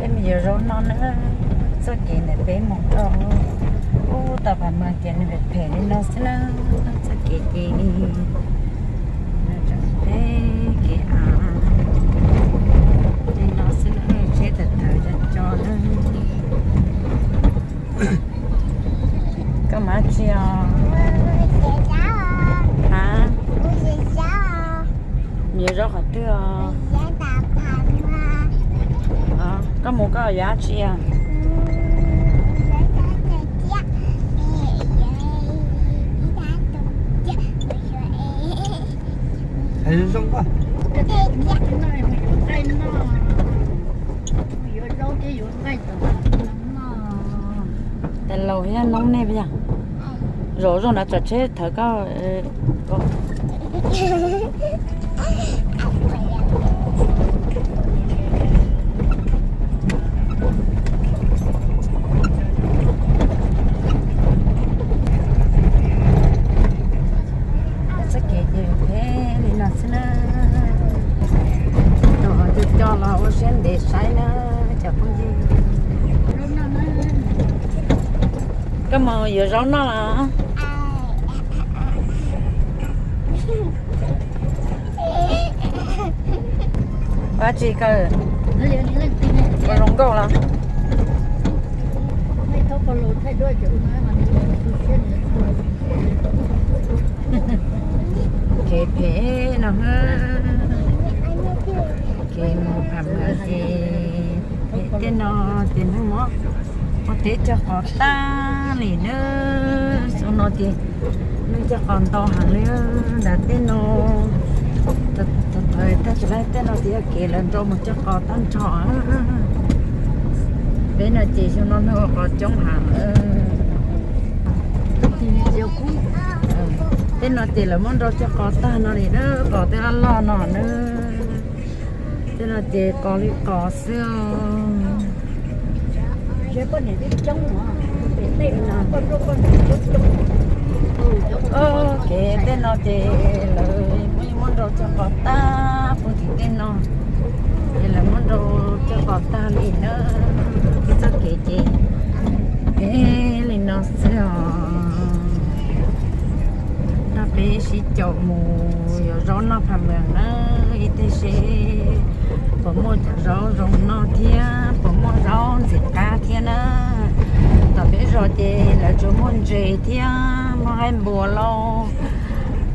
Peb mus yuav zaub noj na, txoj kev ntawm peb mus rau ub tau pas mas ces nws phem phem li no xwb na, txoj kev ces peb kev av li no xwb na, tsheb tawm tawm co co na. Koj mus dab tsi os? Ha? Mus yuav zaub qhov twg os? Koj mus koj yuav dab tsi os? Tais laus thiab noob nej puas yog? Zov zoo nrad tsam tsheb thawv koj. Txoj kev ces phem li no xwb na. Tus co co los ua siab ntev saib na cov phooj ywg. Koj mus yuav zaub noj los? Ua dab tsi kawg? Ua zoo nkauj los? Kev phem no, kev mus pham mas ces phem tej no ces neeg muab ua teb cog qos tag li na. Xyoo no ces neeg cog qos ntau heev li ntawm tej no. Thaum tag tsis laij tej no ces yog kev lawv nrau mus cog qos tag nrho. Peb no ces xyoo no neeg ua qos coob heev. Tej no ces lawv muab nrau cog qos tag no li na, qos tej loj loj no na. Tej no ces qos li qos xwb. Kev tej no ces lawv muab nrau cog qos tag puag tim tej no, ces lawv muab nrau cog qos tag li na. Txoj kev ces phem li no xwb os. Nrog peb sib caum mus yuav zaub noj pham mas na, ib teg seb puas muaj cov zaub zoo noj thiab puas muaj zaub ntxim qab thiab na. Tom peb zos ces lawv tsuas muaj ntses thiab muaj qaib npua lauj,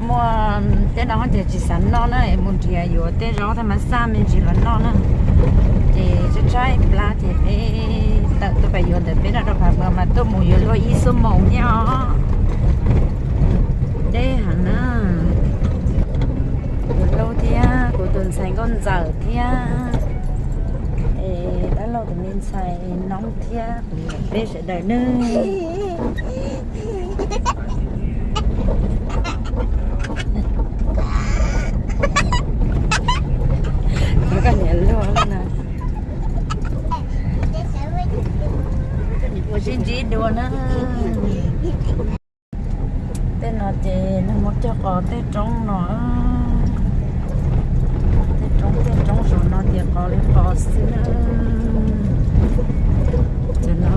muaj tej no ces tsis xav noj na, es mus nrhiav yuav tej zaub thaj ma xaj me ntsis los noj na. Ces tshaib tshaib plab ces peb tawm tuaj pem yuav ntawm peb no rau pham mas mas tuaj mus yuav luag ib xuab moos thiab os. Deb heev na. Kuv Lauj thiab kuv tus ntxhais Nkauj Ntxawm thiab, es dab laug tus me ntxhais Noob thiab kuv peb sawv daws nawb. Koj niam luag na. Sib ntsib dua na. Tej no ces neeg muab cog qos tej roob no, tej roob tej roob saum no ces qos li qos xwb na. Ces no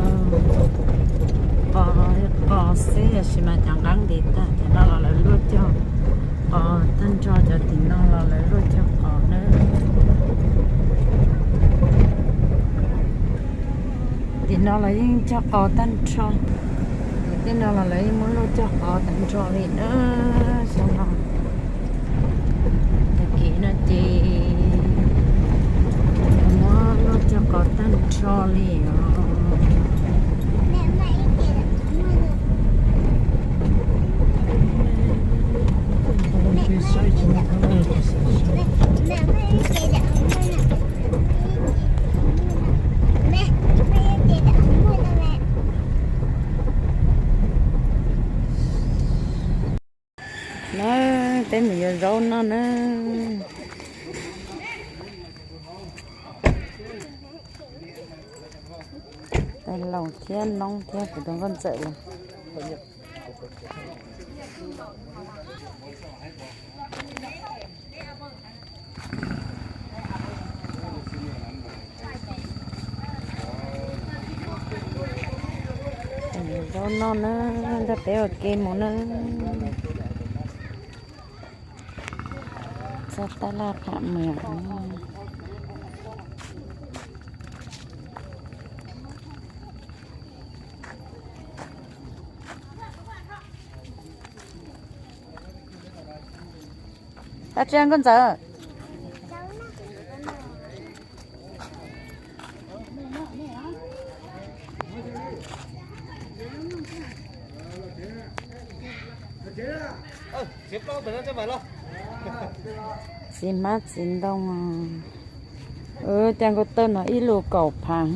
qos li qos xwb, tab sis mas cov nqeeb nti tag. Cov no los lawv luaj cog qos tag nrho, cov tim no los lawv luaj cog qos na. Tim no los yeej cog qos tag nrho. Tim tej no los lawv yeej muab luaj cog qos tag nrho li na. Xyoo no tag kis no ces muab luaj cog qos tag nrho li os. Na, peb mus yuav zaub noj na. Tais laus thiab noob thiab kuv tus nkauj ntxawm los. Ua no na, nrog peb ua ke mus na. Txog tab laj pham mws. Dab tsi nkauj ntxawm? Txiv hmab txiv ntoo. Cas nkauj tawj no ib lus kaum phav.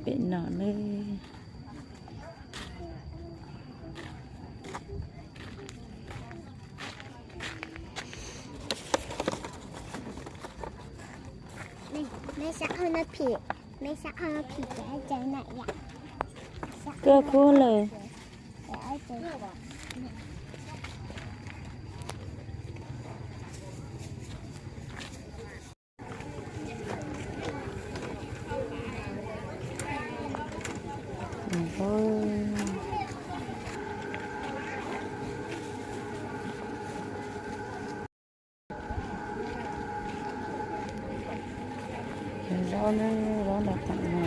Pem no ne. Koj kub lawm. Zaub ne, zaub ntawm qhov no.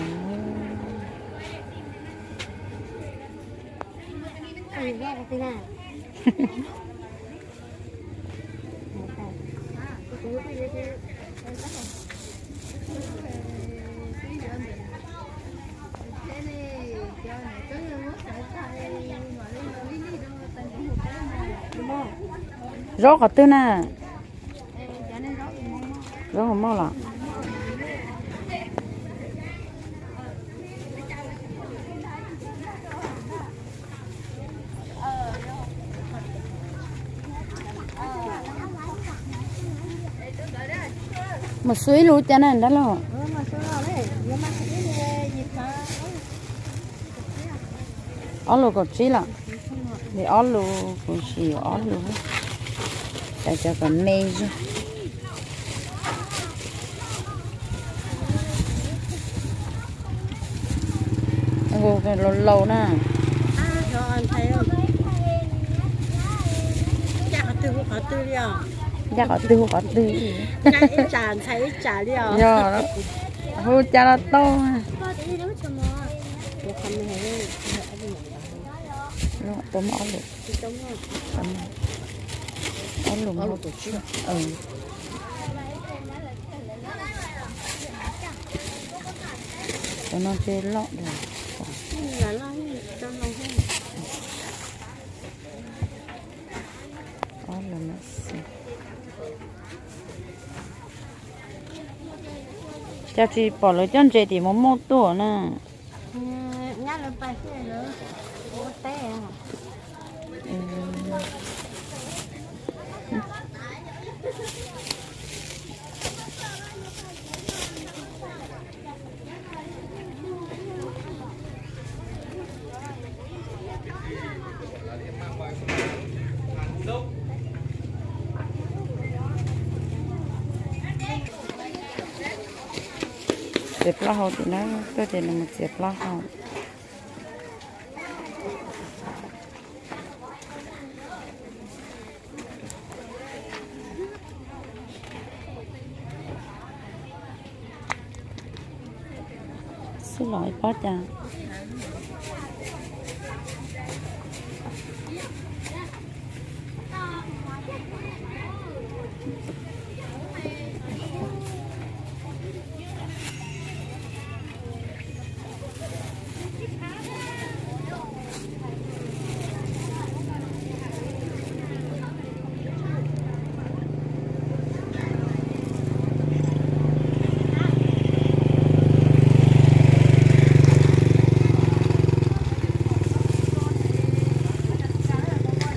Zaub qhov twg na? Zaub hauv moj los? Mus xu ib lus cas na nrab laug? Ob lus kaum tsib los? Li ob lus kuv sim yuav ob lus. Cov cov kom me zog. Laus laus na. Ncaj qhov twg hu qhov twg li os. Ncaj qhov twg hu qhov twg. Ib tsam ntxhais ib tsam li os. Yog, hu cas los tau. Tau muaj ob lus. Ob lus. Cov no tsis loj. Ob lus. Cas tsis pom lawv coj ntses tim mos moj tuaj na? Txiav plaub hau tim na, tuaj ces nws mus txiav plaub hau. Xub los ib pob cas.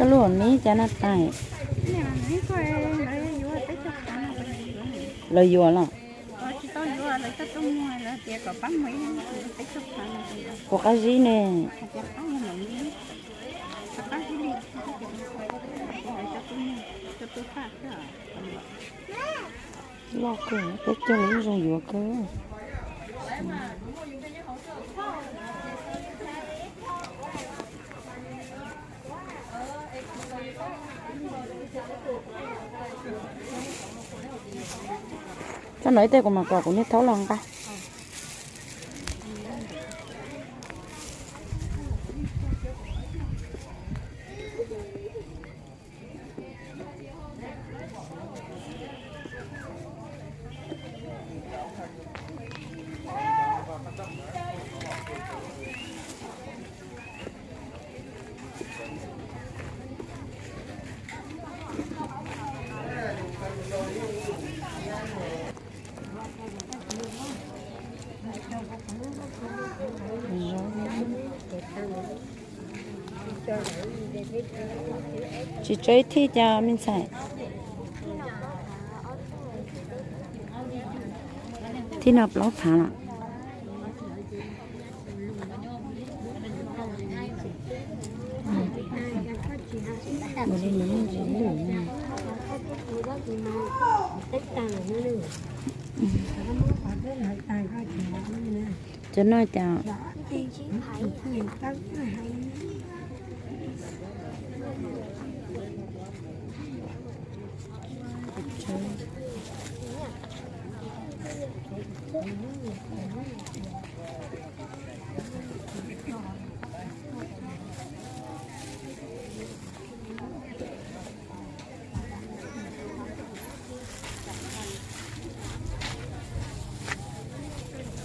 Koj lub hom nib cas no tais? Lawv yuav los? Kuv qab zib ne. Loj kawg, peb cog los yeej zoo yuav kawg. Txhob nov ib teg, kuv mam kom kuv niag thaub los nqa. Tsis tso ib thij cas me ntxhais. Thij no plaub phav lawm. Cov no cas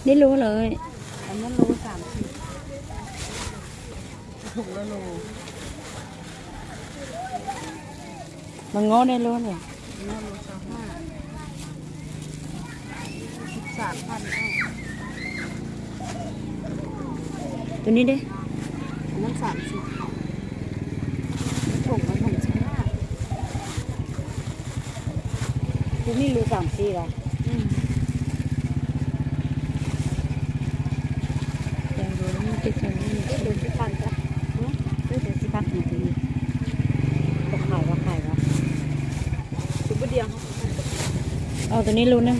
Dej lub lawm. Mas ngob dej lub ne. Tus ni dej. Tus ni lub xam xi los. Tus ni lub ne.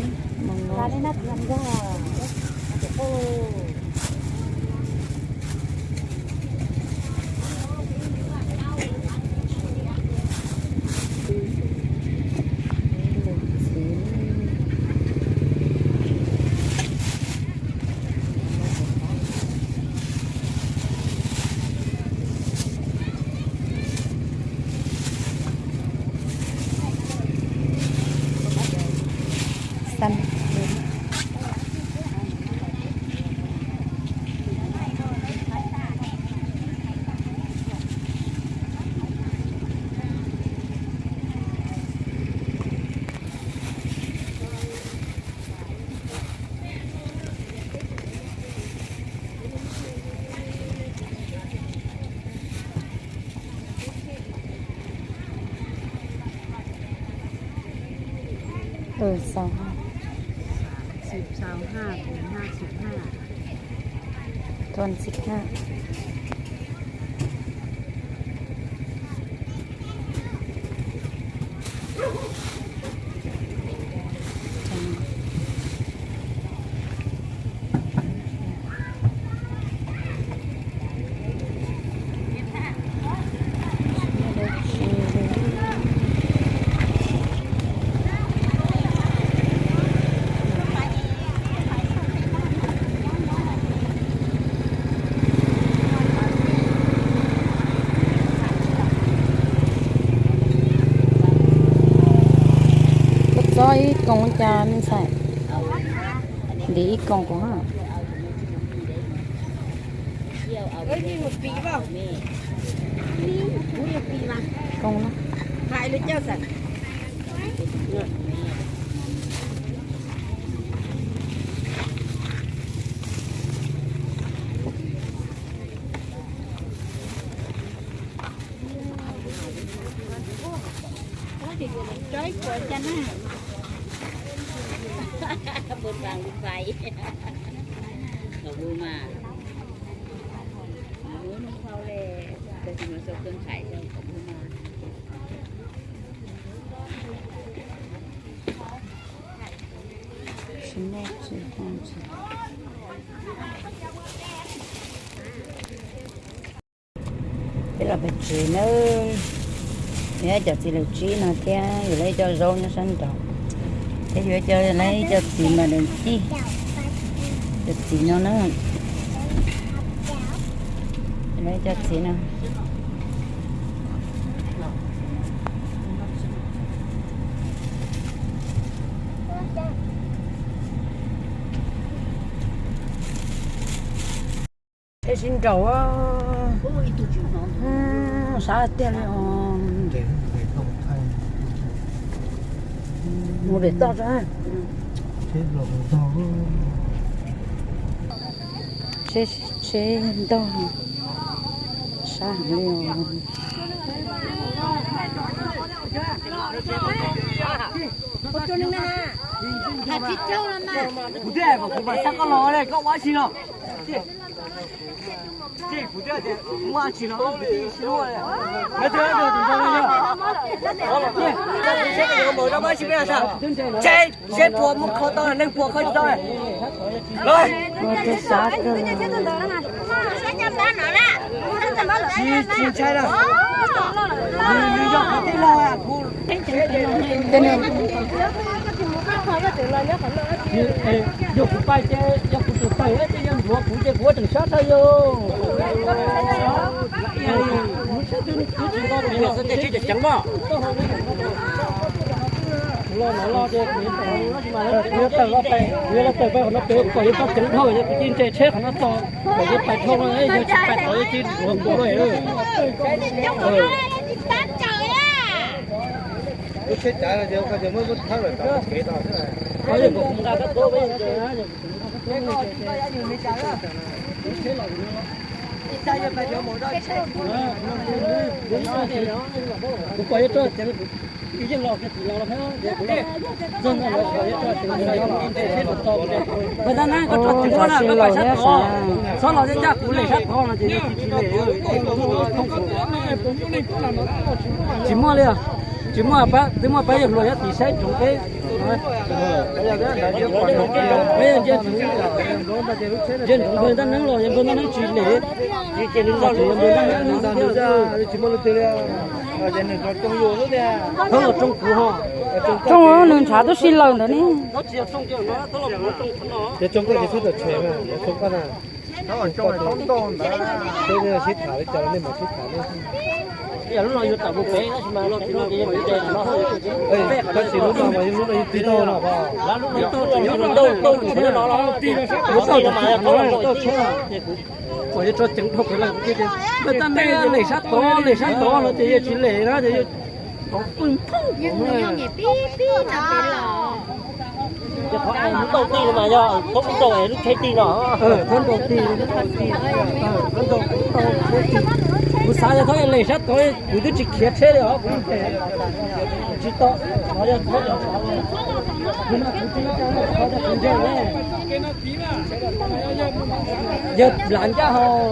Xab. Xaus ha. Xaus ha, xaus ha. Thon xim ha. Koj txob ib koos cas me ntxhais? Ntim ib koos kuv ha. Koos na. Tso ib puas cas na. Npua npas npua npais. Kom npua mas. Muab nub hau le, tab sis mas sau kawg nqhaim rau kom npua mas. Peb los pem tsev nawb. Yog cov txiv lawv tsib no thiab, yuav lawv ib co zaub nyob sab nraud, thiab yuav cov lawv ib co txiv mas lawv cig, cov txiv no na, lawv ib co txiv no. Peb sib nraus, sab tiag li os. Mus pem toj, tsheb ntog sab heev li os. Kuv thiaj kom kuv mam xav koj los li, koj ua dab tsi no? Seb puas mus kho tau neeg puas kho tsis tau. Los, tsis ntshai na, nws yog kuv tij laug, kuv yog kuv pais ces yog kuv tus pais ces yog ntxuav kuv ces kuv ua tseem sab tau yus. Kuv los no los ces kuv yuav tawm los pem, kuv yuav tawm pem qhov no pem kom yuav tau ceev dhau, yog kuv cia li nres tsheb qhov no txog kom yuav pais dhau no, yog tsis pais tau yuav cia li ntxuav kuv lawm. Lub tsheb cav no ces koj muab thawb los rau kev tau xwb. Kuv kom yuav rau ceev, yeej los kiag tim los los thiab, kuv los txog no los kom yuav rau ceev. Npawg Ntaj Neeb, koj rau ceev na, koj pais sab tod, txhob los ncaj kuv lem sab tod no ces yus tsis lem. Tsis muaj li os, tsis muaj, twb muaj pab yawg hluas nyob tim saib ntsoov peb. Ntsia ntsoov npawg Ntaj Neeb los yog npawg Ntaj Neeb tsis lem, ces nws los ces yog npawg Ntaj Neeb thiab. Tsis muaj leej twg li. Thawb los tsoo kuv ho. Tsoo nws ntshav twb sib laws ntawd ne. Ces tsoo koj ces txhob tawm tshem mas, tsoo koj na. Sib tham li cas los nej mam sib tham li. Lub no yuav tawm mus pem tab sis mas no, tab sis lub no mas lub no yus tig tau no. Kom yuav tso ceev dhau pem lawm, npawg Ntaj Neeb lem sab tod, lem sab tod no ces yus tsis lem na ces yus tov pw phooj. Ces qhov es lub tau tig no mas yog toob tau es lub tsheb tig no. Toob tau tig, toob tau tig, toob tau tig. Kuv xav yog thaum lem sab tod kuv twb tsis khiav tsheb li os, kuv tsis tau. Qhov yog thaum kuv tsis tau, qhov yog kuv ntse ne, yog lav ncaj hau.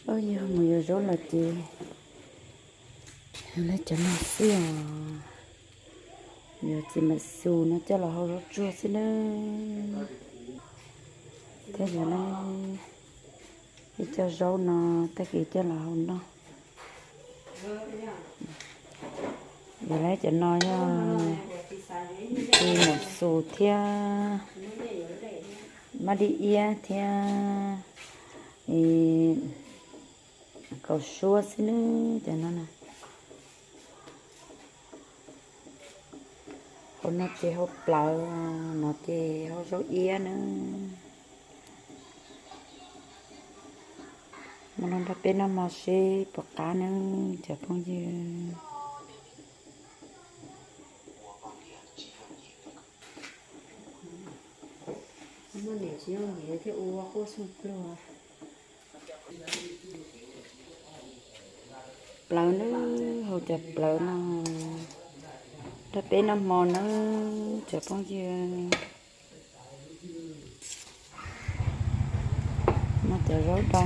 Kuv yog mus yuav zaub los ces lawv cov no xwb os. Yuav txiv mam xus no coj los hau zaub tsuag xwb nawb. Thiab yog ib co zaub no tag kis coj los hau noj. Yog lawv cov no yog txiv mam xus thiab mab dib iab thiab kaus suab xwb nawb cov no na. Hauv no ces hau plawv, no ces hau zaub iab nawb. Mam los nrog peb noj mov seb puas qab nawb cov phooj ywg. Plawv nawb, hau cov plawv no nrog peb noj hmo nawb cov phooj ywg. Noj cov zaub do.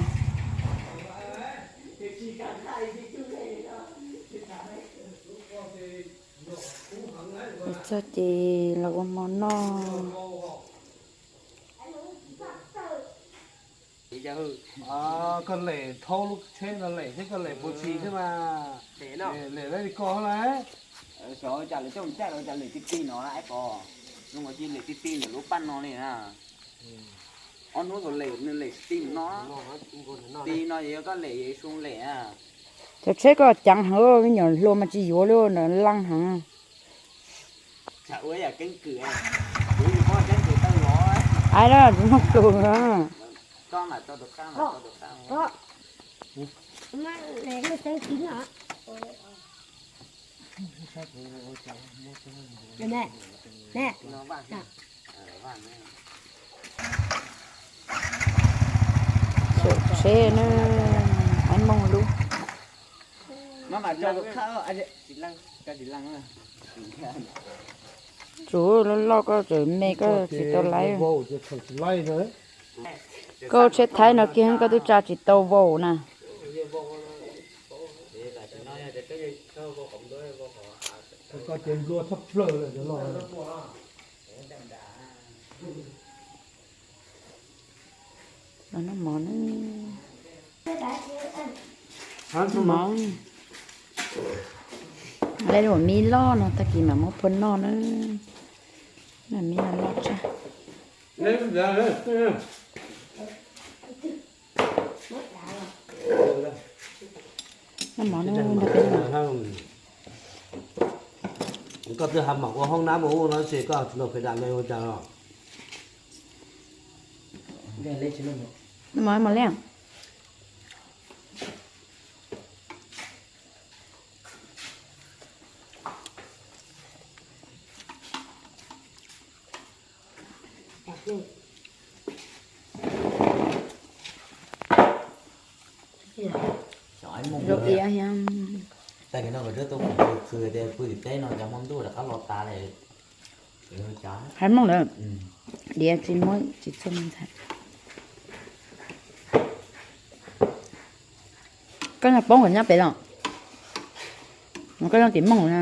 Txog ces los ua hmo noj. Koj lem thauj lub tsheb no lem thiab koj lem puas tsis thiab mas. Lem lawv li ko na. Xyov cas lawv coj mus caij los cas lem ti ti no es ko. Zoo ua cia lem ti ti ntawm lub paj no li na. Ob hnub thaum lem nws lem ti no. Ti no yog koj lem yog ib xyoo lem na. Cov tsheb koj ceev heev, me nyuam hluas mas tsis yuav li, laj heev. Ai da, tsis muaj plus. Tsheb na, Haiv Mooj lub. Tsuv loj loj koj tseem me koj tsis tau laib. Koj tsheb Thaib no kiag koj twb tsa tsis tau vau na. Noj mov na. Noj mov. Lawv ua miv loj no tag kis mam muab phua noj na. Miv loj loj tshaj. Noj mov na. Koj twb hais mam ua hoob nab ua ub no ces koj tsis nrog pem dam me ua cas los? Noj mov, mov liaj. Zoo iab thiab. Tag kis no kuv twb tuaj khwv tias pw tim teb no cov hmo ntuj rov qab los tas li. Haiv Mooj lawm, diav tsis muab tsis txuag me ntxhais. Koj nyob poob kom nyob pem los? Koj nyob tim Mooj na.